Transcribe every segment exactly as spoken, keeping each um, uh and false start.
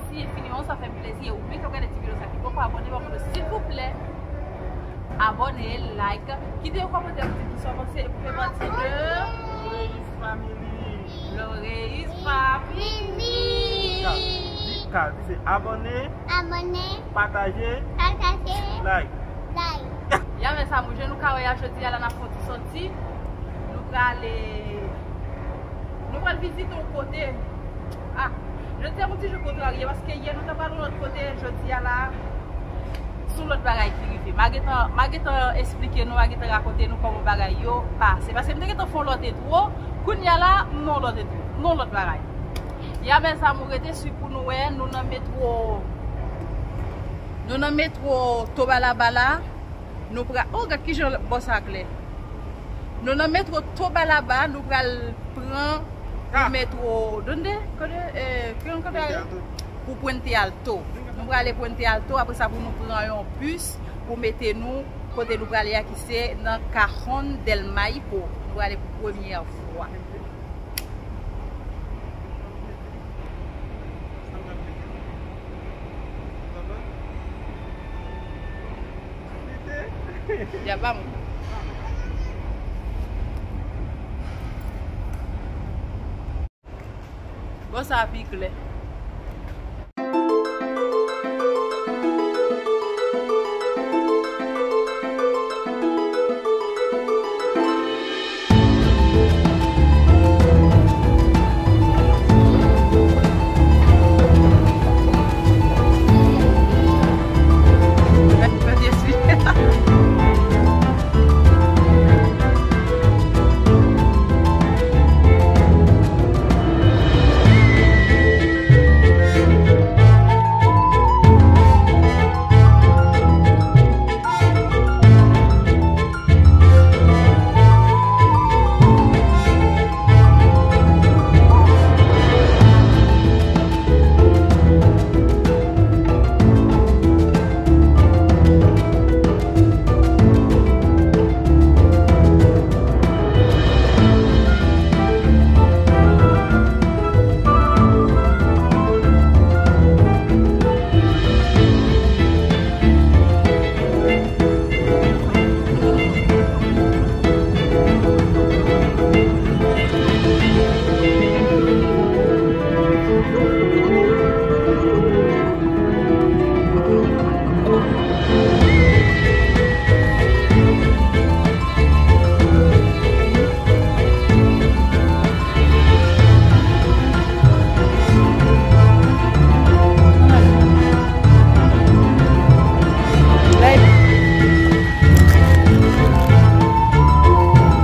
Mèsi enfiniman, sa fè m plezi. E ou menm k ap gade ti videyo sa ki poko abòne, ban m silvouplè abòne, like, kite yon kòmantè pou di kisa w panse, e pou fè pati de Loreis Family. Loreis Family. Ka, di, ka, di se abòne, abòne, pataje, pataje, like. Like. Ya, mezanmi, jan nou ka wè a, jodi a la, n ap fè yon ti sòti. Nou prale, nou pral vizite yon kote. Ah, jodi a, m yon ti jan kontrarye, paske yè nou t ap pral yon lòt kote, jodi a la, se yon lòt bagay ki rive. M a gentan, m a gentan esplike nou, m a gentan rakonte nou kòman bagay yo pase. Paske m te gentan fè yon lòt entwo, kounye a la, m nan yon lòt entwo, m nan yon lòt bagay. Ya, mezanmi, rete swiv pou nou wè, nou nan metwo, nou nan metwo Tobalaba la. Nou pral, oh, gad kijan bò sa klè. Nou nan metwo Tobalaba, nou pral pran pou metwo, donde? Kote, eh, ki yon kote? Puente Alto. Pou Puente Alto. Nou prale Puente Alto, apre sa pou nou pran yon bis pou mete nou kote nou prale a, ki se nan Cajón del Maipo. Nou prale pou premyè fwa. Ya pa m. Bon, sa pi klè.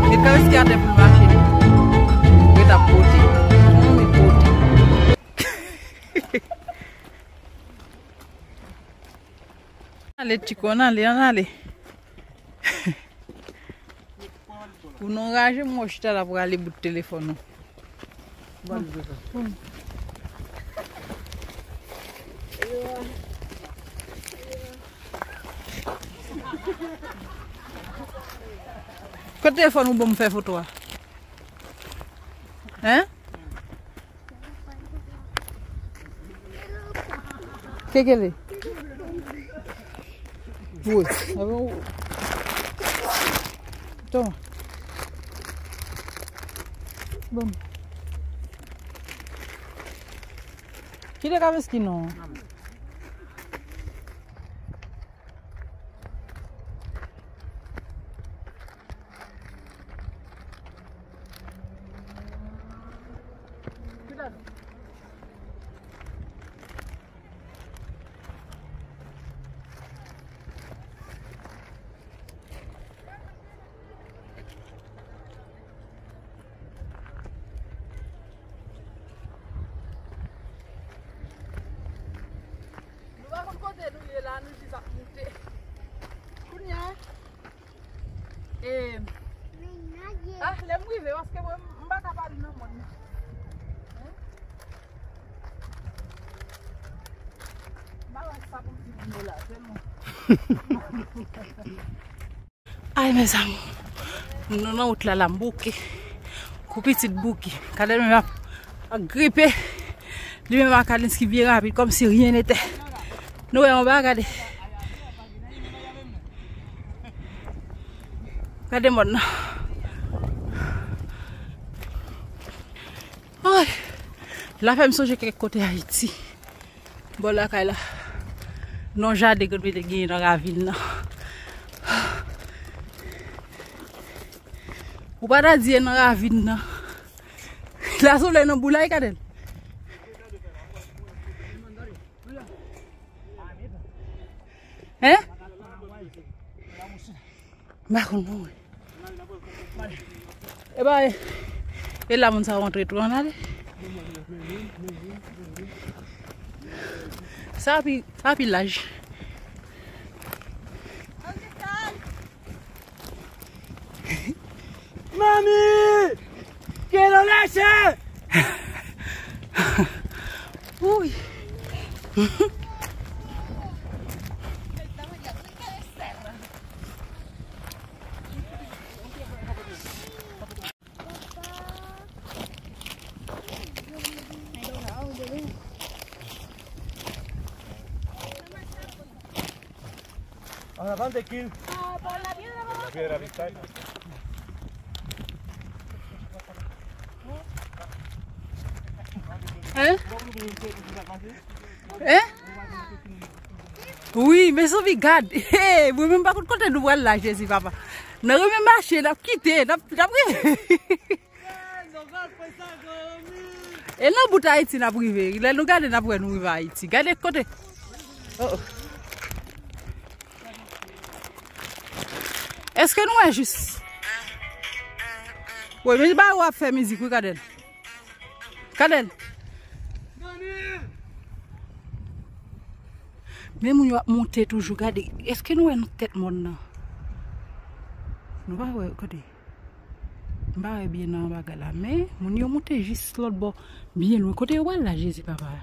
Met kareski atè pou l mache. Ret ap pote. Ann pote. Ale, Tchiko, ann ale, ann ale. Pou nou raje, mwen chita la pou ale bout telefòn ou. Kote telefòn ou ban m fè foto a? Hein? Kekele. Woy. Toma. Bon. Kite kabeski non. Nou pa konn kote nou ye la, nou jis ap moute. Kounye a, e, ah, lè m rive, paske mwen, m pa ka pale nan mòn nan. Hein? M pa wè sa pou di moun yo la, tèlman. Ay, mezanmi. Nou nan wout la, la, m bouke. Kou pitit bouke. Gade m ap, ap gripe. Li menm ak Alens ki vye rapid, kòmsi rien n'était. Nou wè anba, gade. Gade mòn nan. Ay. La fè m sonje kèk kote Ayiti. Bò lakay la. Nan jaden ke nou te genyen nan ravin nan. Ou pa ta di e nan ravin nan. Lasolèy nan boulay, gade l. Hein? M pa konn non, mwen. E ba, e, e la moun sa rantre tou, ann ale. Sa pi, sa pi laj. Mami! Kè nan lache! Uy. Ahora, ¿dónde, Kim? Por la piedra, por la piedra, por la piedra. Hein? Hein? Wi, mezanmi, gad. Hey, mwen menm pa konn kote nou pral la, Jezi, papa. N a renmen mache, n ap kite, n ap, n ap rive. E nan bout Ayiti n ap rive. Lè nou gade, n ap wè nou rive Ayiti. Gade kote. Oh, oh. Èske nou wè jis? Wi, men ba yo ap fè mizik, wi, gade l. Gade l. Men moun yo ap monte toujou, gade. Èske nou wè nan tèt mòn nan? Nou pa wè, kote? M pa wè byen nan bagay la, men moun yo monte jis lòt bò, byen lwen. Kote yo pral la, Jezi papa?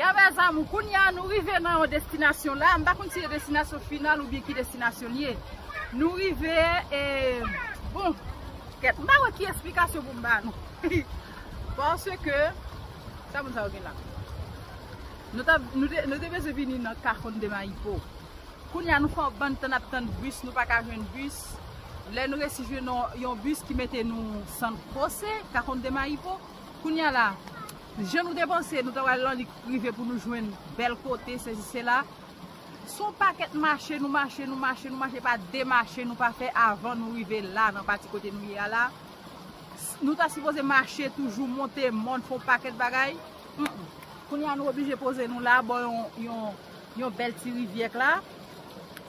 Ya, mezanmi, kounye a nou rive nan yon destinasyon la. M pa konn si se destinasyon final oubyen ki destinasyon l ye. Nou rive, e, bon, kèt, m pa wè ki esplikasyon pou m ba nou. Paske, sa moun sa yo gen la? Nou ta, nou te, nou te bezwen vini nan Cajón de Maipo. Kounye a nou fè yon bann tan n ap tann bis, nou pa ka jwenn bis. Lè nou resi jwenn yon, yon bis ki mete nou San José, Cajón de Maipo. Kounye a la, jan nou te panse, nou ta pral nan li rive pou nou jwenn bèl kote, sesi sela. Se yon pakèt mache, nou mache, nou mache, nou mache, pa de mache nou pa fè avan nou rive la, nan pati kote nou ye a la. Nou ta sipoze mache toujou, monte mòn, fè yon pakèt bagay. Mm, mm. Kounye a nou oblije poze nou la, bò yon, yon, yon bèl ti rivyè k la,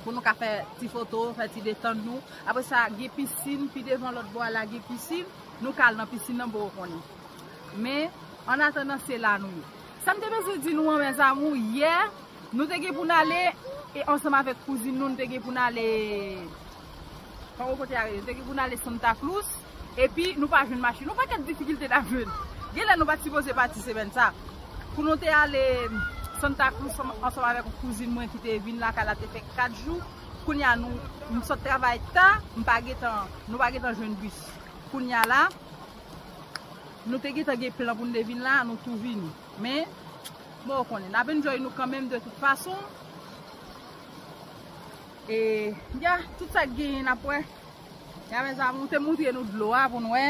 pou nou ka fè ti foto, fè ti detann nou. Apre sa, gen pisin, pi devan lòt bò a la, gen pisin. Nou ka al nan pisin nan, bon, ou konnen. Men, an atandan, se la nou ye. Sa m te bezwen di nou an, mezanmi, yè, nou te gen pou n ale, e ansanm avèk kouzin nou, nou te gen pou n ale, pa wè kote a rele, nou te gen pou n ale Santa Cruz, epi nou pa jwenn machin. Yon pakèt difikilte n ap jwenn. Genlè nou pa t sipoze pati semèn sa. Pou nou te ale Santa Cruz ansanm, ansanm avèk yon kouzin mwen ki te vin lakay la, te fè kat jou. Kounye a nou, m sot travay ta, m pa gentan, nou pa gentan jwenn bis. Kounye a la, nou te gentan gen plan pou n te vin la, nou tou vini. Men, bon, ou konnen, n ap enjoy nou kanmenm de tout fason. E, ya, tout sa k genyen n ap wè. Ya, mezanmi, m te moutre nou dlo a pou nou wè.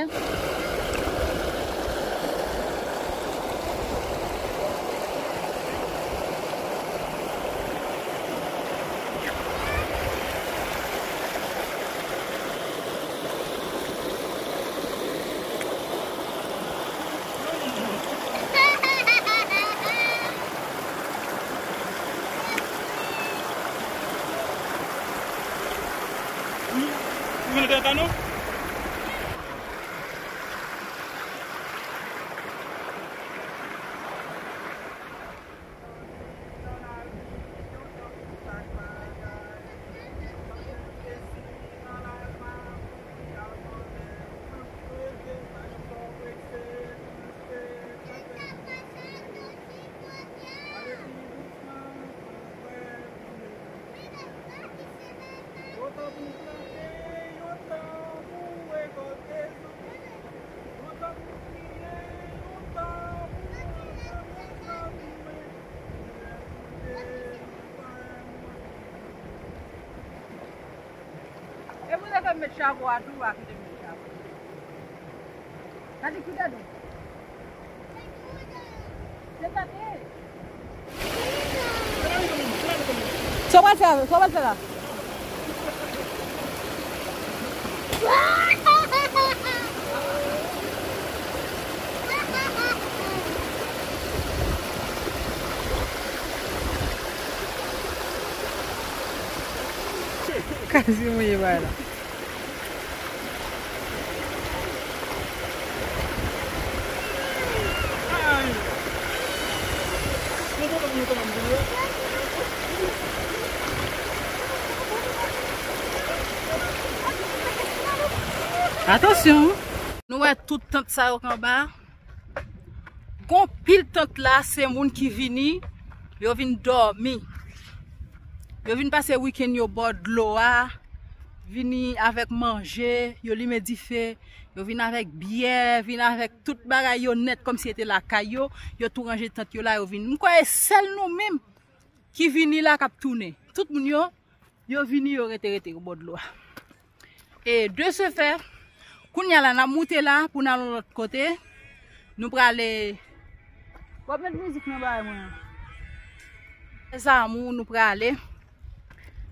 Met chapo a tou, pa kite m met chapo. Gade ki dèdou. Se sa te ye. Sa w pral fè avè, sa w pral fè la? Kazi mouye bay la. Atansyon! Nou wè tout tant sa yo k anba. Gon pil tant la, se moun ki vini, yo vin dòmi. Yo vin pase wikenn yo bò dlo a, vini avèk manje, yo limen dife, yo vin avèk byè, vin avèk tout bagay yo nèt kòmsi se te lakay yo, yo tou ranje tant yo la, yo vin. M kwè e sèl nou menm ki vini la k ap tounen. Tout moun yo, yo vini, yo rete, rete bò dlo a. E de ce fait, kounye a la, n ap moute la pou n al yon lòt kote. Nou prale. W ap met mizik nan bagay mwen an. Mezanmi, nou prale.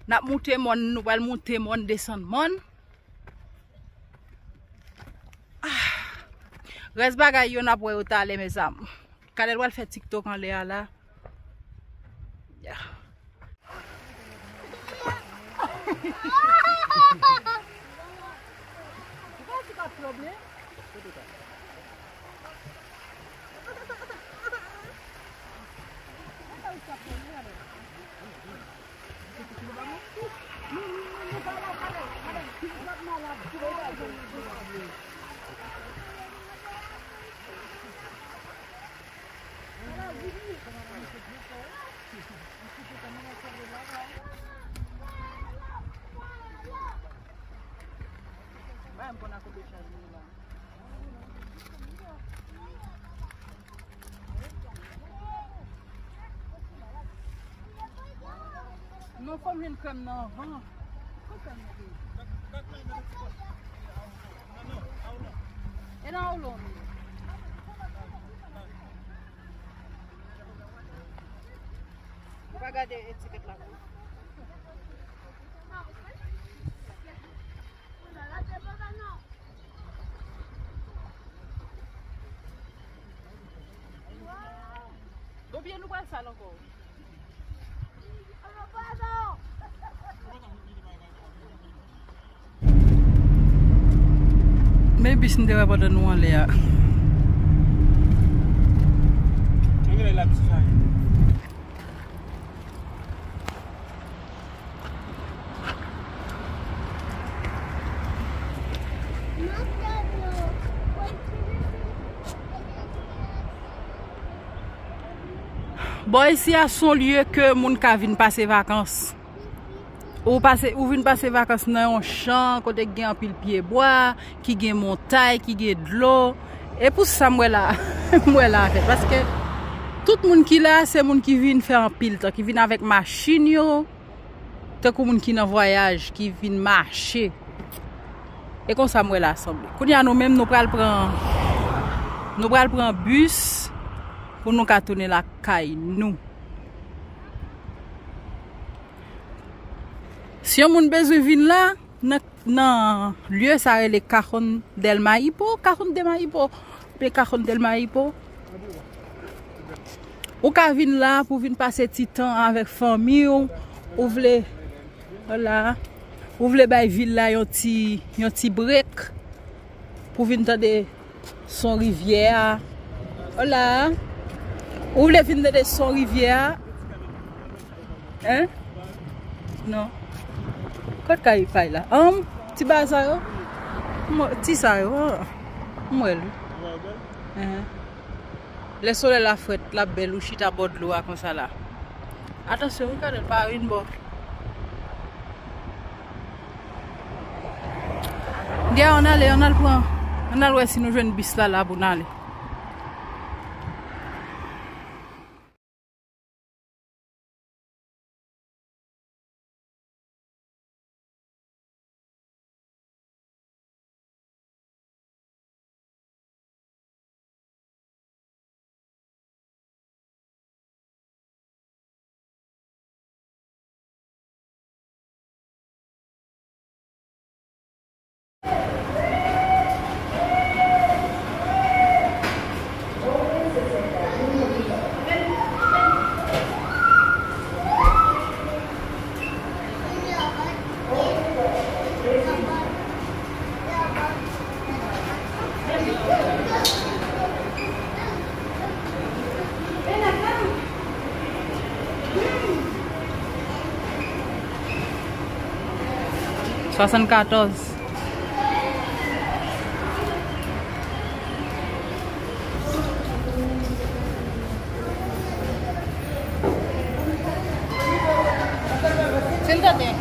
N ap moute mòn, nou pral moute mòn, desann mòn. Ah. Rès bagay yo n ap wè yo talè, mezanmi. Kalè l pral fè TikTok anlè a la. Yeah. Non, fò m jwenn krèm nan anvan. Kot krèm nan ye? E nan Aulon li ye. Ou pa gade etikèt la non. Donbyen nou pral sal ankò. Men bis m te wè pandan nou anlè a. Bò isi a se yon lye ke moun ka vin pase vakans. Ou pase, ou vin pase vakans nan yon chan kote ki gen anpil pyebwa, ki gen montay, ki gen dlo. E pou sa m wè la, m wè la fèt. Paske tout moun ki la, se moun ki vin fè anpil tan, ki vin avèk machin yo, tankou moun ki nan vwayaj, ki vin mache. E konsa m wè la sanble. Kounye a nou menm, nou pral pran, nou pral pran bis pou nou ka tounen lakay nou. Si yon moun bezwen vin la, nan, nan lye sa rele Cajon del Maipo, Cajon de Maipo, oubyen Cajon del Maipo. Ou ka vin la pou vin pase ti tan avèk fanmi w, ou vle, vwala, ou vle bay vil la yon ti, yon ti brek pou vin tande son rivyè a. Vwala. Ou vle vin tande son rivyè a. Hein? Non. Kot kay pay la? Anm, ti ba sa yo? Mwen, ti sa yo. Mwen. Hein. Lè solèy la frèt, l ap bèl, ou chita bò dlo a konsa la. Atansyon, wi, gade l pa vin bò. Gè, ann ale, ann al pran, ann al wè si nou jwenn bis la, la pou n ale. Swasannkatòz. Si n tande